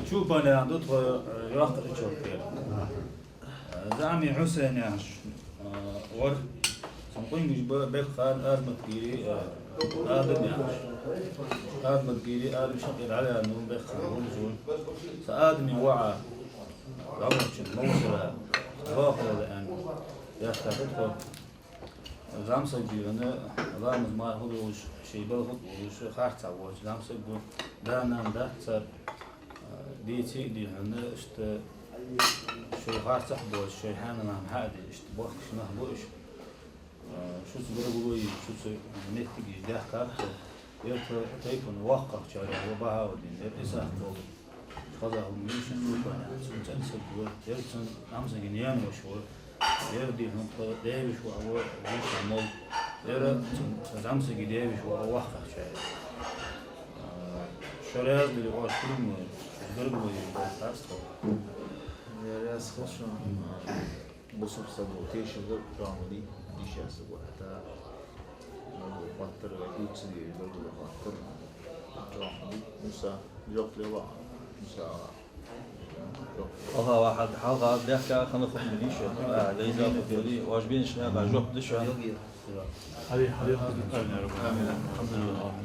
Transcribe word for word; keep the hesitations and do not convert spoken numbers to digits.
Чубан яхаш да тхо, э, йоккха Ичалкхера. Э, ЗаӀамий Хьусен яхаш, э, вар. Цун къонгаш ба Бекхан Азаматгири, э, Адам яхаш. Азаматгири Адам шакъе дӀаваьннав Бекхан, вуьзза ва. Цу Адама воӀа, Ӏумарчун Мовсара, вахала аьнна, яхаш да тхо. ЗӀамсаг дийхьа, ламаз-марха хӀу долаш, ший балха хӀу долаш, харцахьа воацаш зӀамсаг ва, да-нана дац цар, а, дийца а дийхьа, иштта шоай харцахьа боацаш, шоай хьанала хьа а деш, иштта бохкаш нах ба уж. А, шуца гаргало йе, шуца моттигаш даьхкад тхо. Ер тха тайпан воккхагӀчарех ва Бахьаудин, ер Исахь волаш. Хазахьа мишта супана, цун цӀена саг ва, ер цун зӀамсага наьна-воша ва, ер дийхьа тха даь-веший воӀ ва, веший молла, ер цун зӀамсага даь-веший воӀ ва воккхагӀчарех. А, шо раьза дале, оаш хургма, гаргало йе, дац тхо. Я раьза хилва шоана. Бусалба саго тешал дар чӀоагӀа дий, дийша саго хӀаьта, гаргало хоаттар, дувца дезаш гаргало хоаттар чӀоагӀа дий. Муса, жоп ле ва, Муса, жоп. Аллахӏ вахьад, хьалха даьхка хана хургма дий шоана, а, лайза хургма дий, оаш бенаш наха жоп да шоана. Хьали, хьали, хьали. Амин. Алхьамдулиллахӏ.